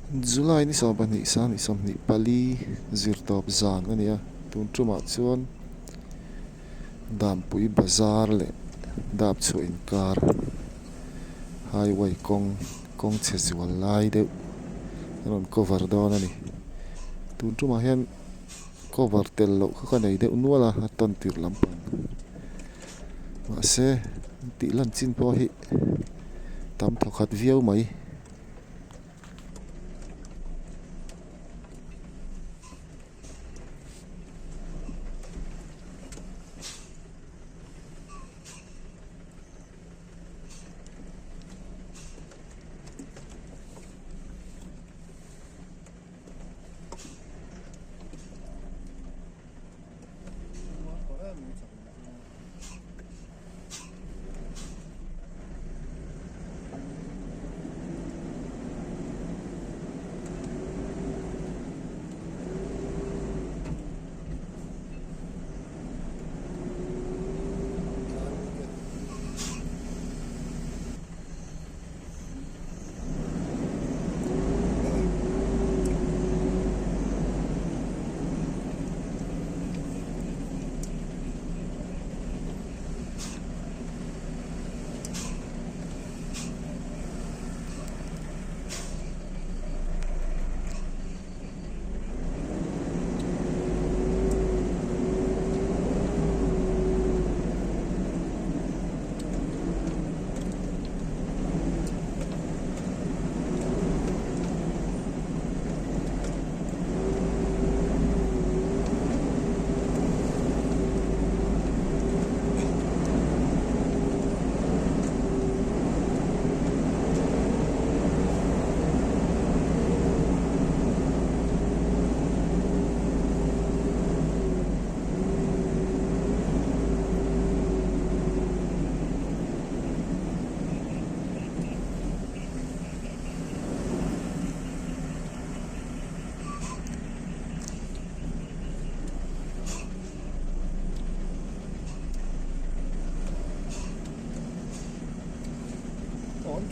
July ni 12 sang 24 zirtawp zan a ni a, tun tumah chuan Dampui bazar leh Dapchhuah inkar highway kawng kawng chhe zual lai deuh a rawn cover dawn a ni. Tun tumah hian cover tel loh kha ka nei deuh nual a, a tawn tirh lampang mahse tih lan chin pawh hi tam thawkhat viau mai.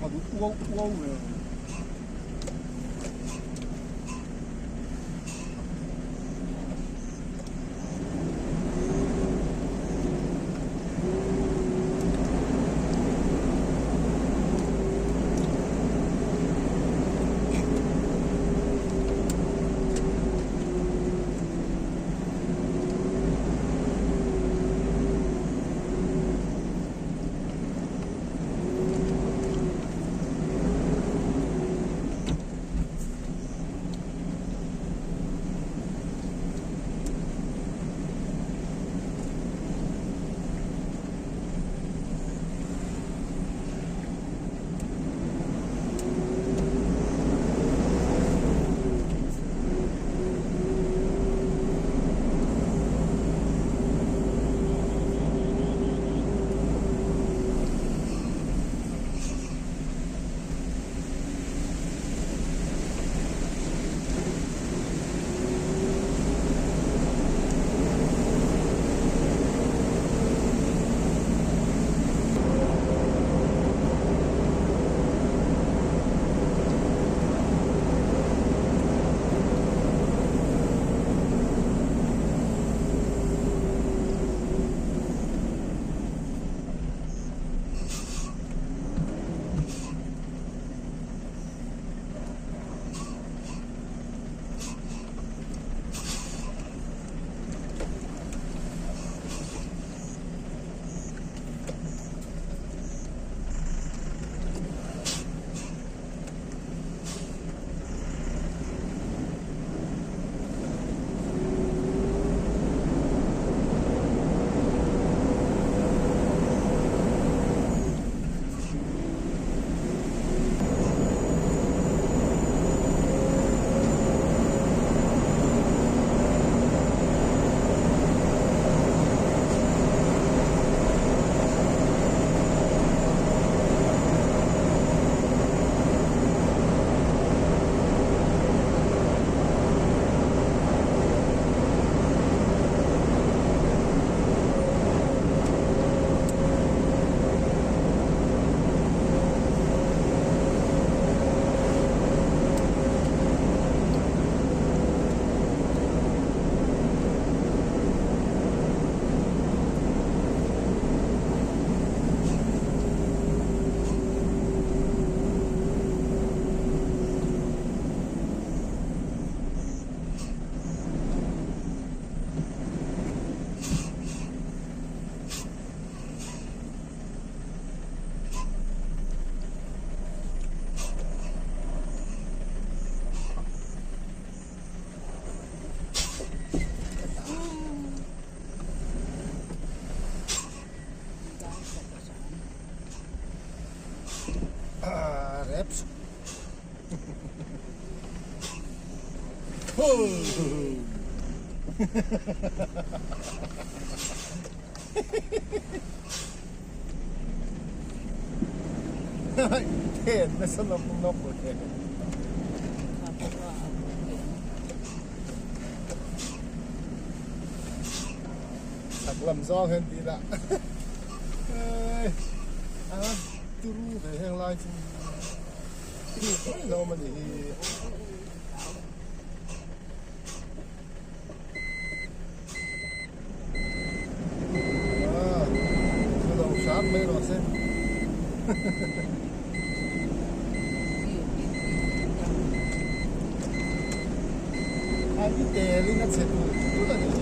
Tha duh uau uau ve. Then nasa nawk nawk le. Chak lam zawng hian ti ila a turu ve heng lai chu mai lo a ni hi. Lo hram mai rawh se. A i tel in a chhe tur tur a nih hi.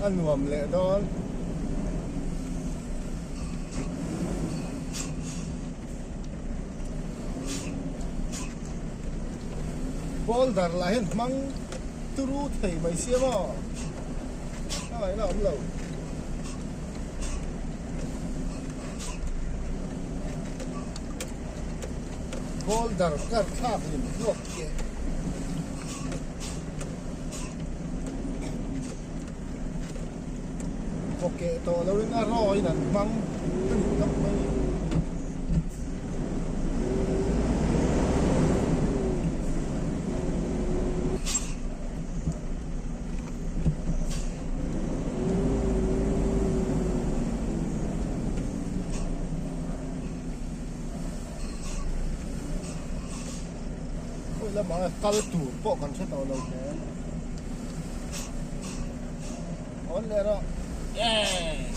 A nuam leh dawn. Boulder lah hian hmang turu thei mai sia maw a ngaihna a awm lo. Boulder kar thlak hlim hluak te. Vaw keh tawh lo in a raw in an hmang a ni tawp mai. Khawi lamah kal tur pawh kan hre tawh lo hle. Awn leh rawh. Yeah!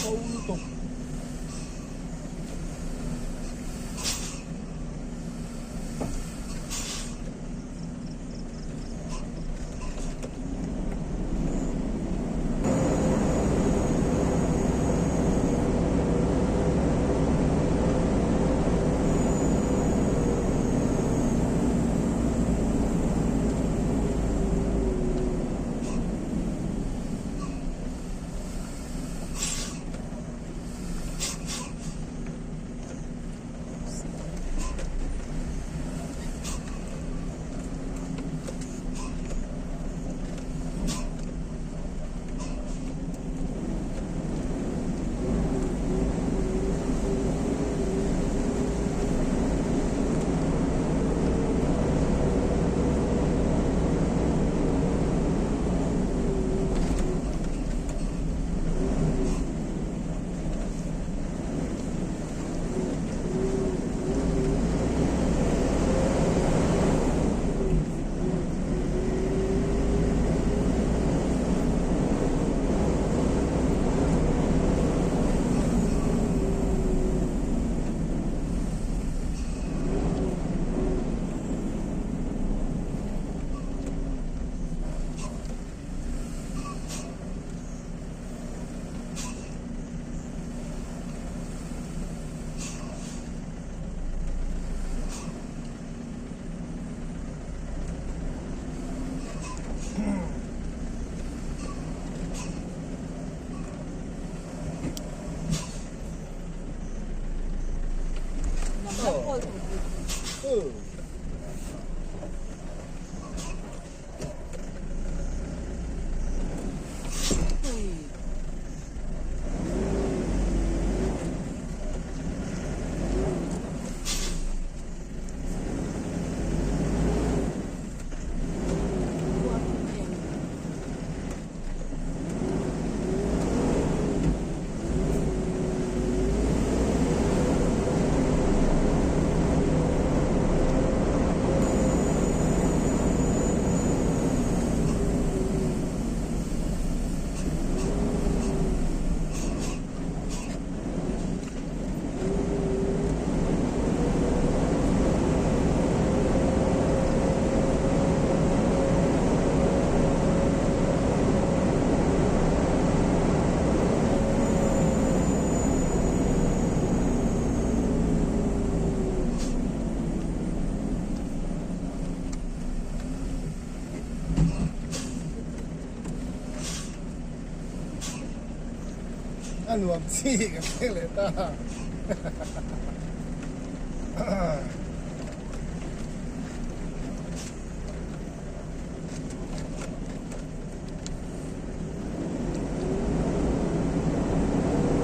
Ko lutuk. A nuam chi kan thleng leh ta.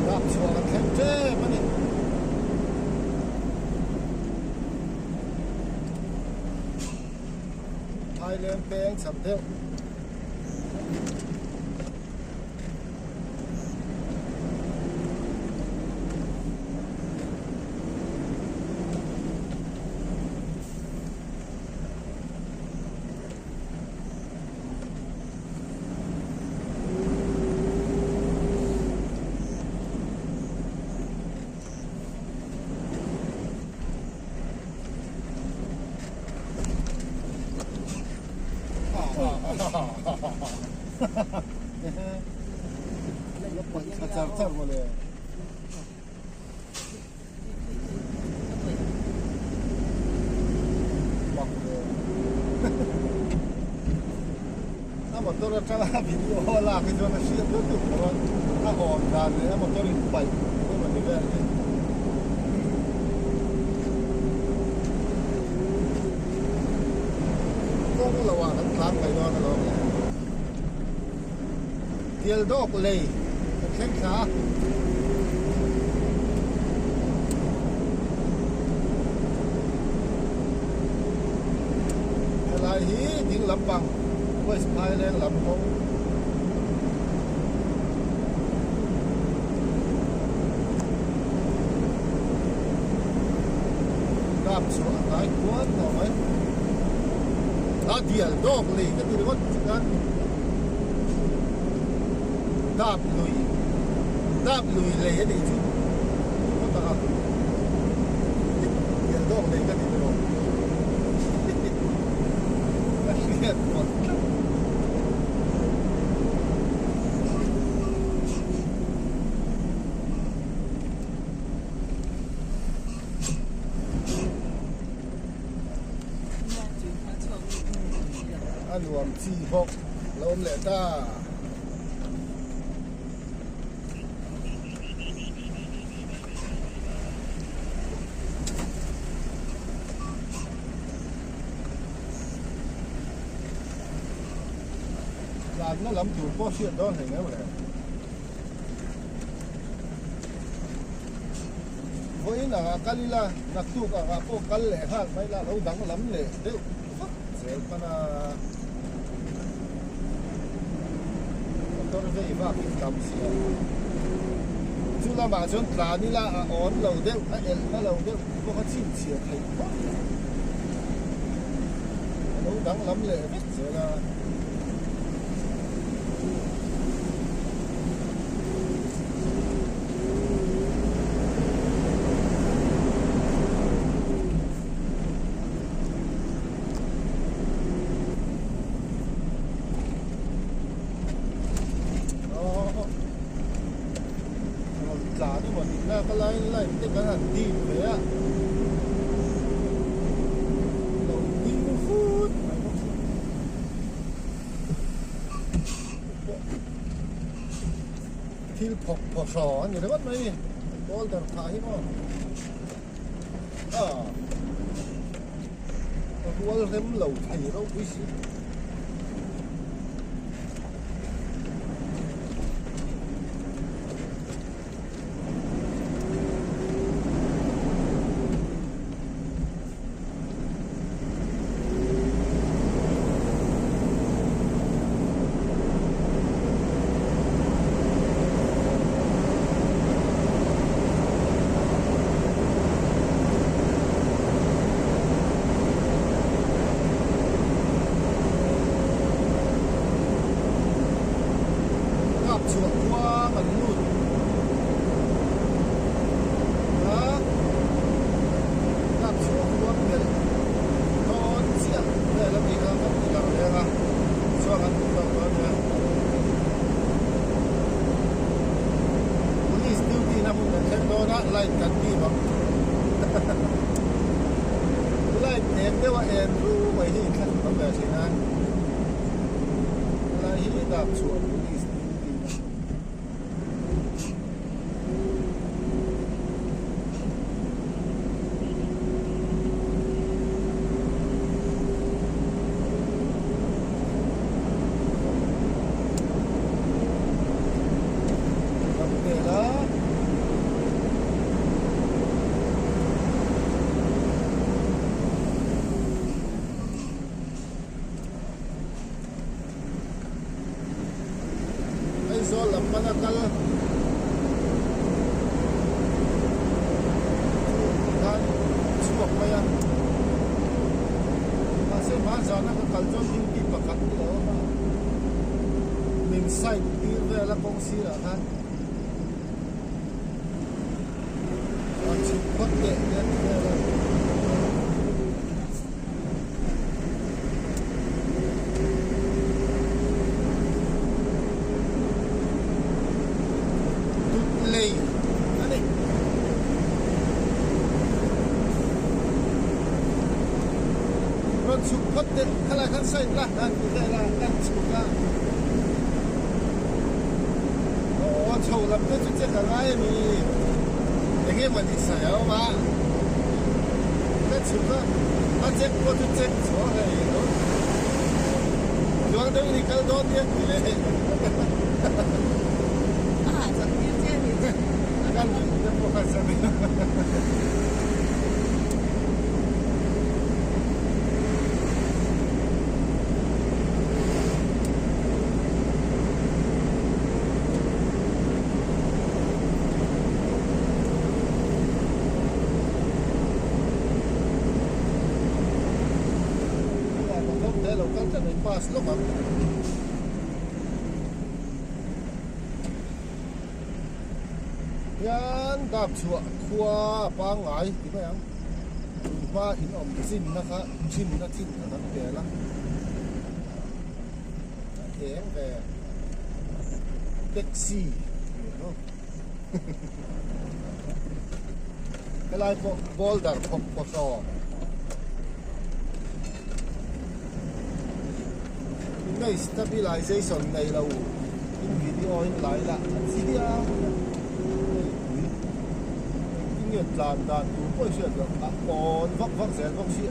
Kap chhuah kan thleng tep a ni. Thailand peng cham deuh. Char char mawle. A motor atanga video lak hi chuan a hriat lutuk lo a, a awm dan leh a motor in paih emaw ni vel hi. Kawng lo ah kan tlan mai dawn alawm le. Tial dawk lei kan thleng thla a. Helai hi ding lampang West Phaileng lam kawng kap chhuah a hnai kual tawh mai. A dial dawk lei ka ti ringawt chuan dap lui dap lui lei a nih chu maw tak a dial dawk lei ka ti ringawt ka hriat pawh tlat. A nuam chi bawk lo awm leh ta. Tlanna lam tur pawh hriat dawn hlei neuh le. Vawiin angah kal ila, naktuk angah pawh kal leh nghal mai la, lo danglam leh deuh vak zel hman a. Motor vei vak in tam si a. Chu lamah chuan tlan ila a awn lo deuh, a elh na lo deuh tih pawh kha chhinchhiah theih phawt a. A lo danglam leh vek zel a. Tlan emaw tih lak a laiin light te kan han dim ve a lo ding vut mai bawk si. Thil phawk phaw hraw a ni ringawt mai ni boulder phah hi maw ah a rual rem lo thei ropui si. Kap chhuah khua kan lut a, kap chhuah khua pelh dawn chiah vel a ni kha kan ti lang reng a, chuan kan hmu lo dawn nia. Police duty na hmun kan thleng dawn a, light kan dim ang. Light eng deuh a en ru mai hi inthlahrun awm ve thin a. Helai hi dap chhuah police duty na. kal chu tikhan chhuak mai a mahse hmanzana ka kal chuan duty pakhat hi a awm a min side tir vel a kawng sirah khan a chhuk phawt teh te a ti vel a. Tut lei a ni. Rawn chhuk phawt teh khalai khan side la han ti vel a kan chhuk a. Aw chho lam te chu check a ngai a ni. Enge mawni sawi a awm a. Ka chhuk a, a check pawh chu check chhuah hlei lo. Tluang deuh in i kal dawn nia ti leh. A hah chawlh tir che a ni chu. Ka nuih te pawh kha sa nia. Pass lawk ang. Hian dap chhuah khua a pangngai ti mai ang. Tunhma in awm chinna kha chinna chin kha kan pel a. A eng ve taxi helai pawh boulder khawp khawsaw image stabilization nei lo in video in lai lah a chiang hei pui engtin nge tlan dan tur pawh i hriat loh a awn vak vak zel bawk si.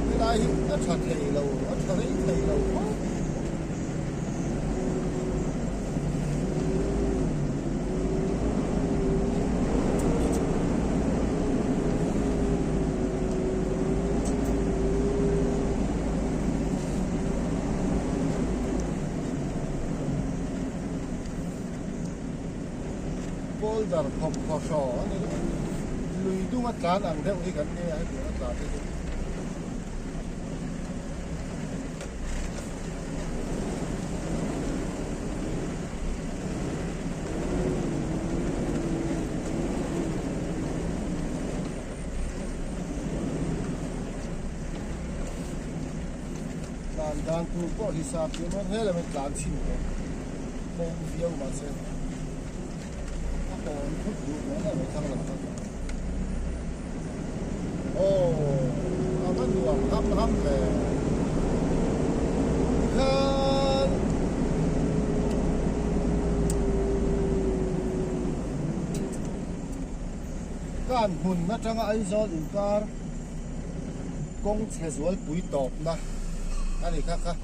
Helai hi a tha thei lo a tha rei thei lo khawp. Boulder thawmhnaw hraw a ni ringawt. Lui dunga tlan ang deuh hi kan nia hetiang a tlan te chu. Tlan dan tur pawh hi sa pian a hel ang tlan chhin tawh ko viau mahse a hawn thut duh mai mai mai thlang lam kha aw a va nuam ham ham ve tikhan kan hmun atanga Aizawl inkar kawng chhe zualpui tawpna a ni kha kha.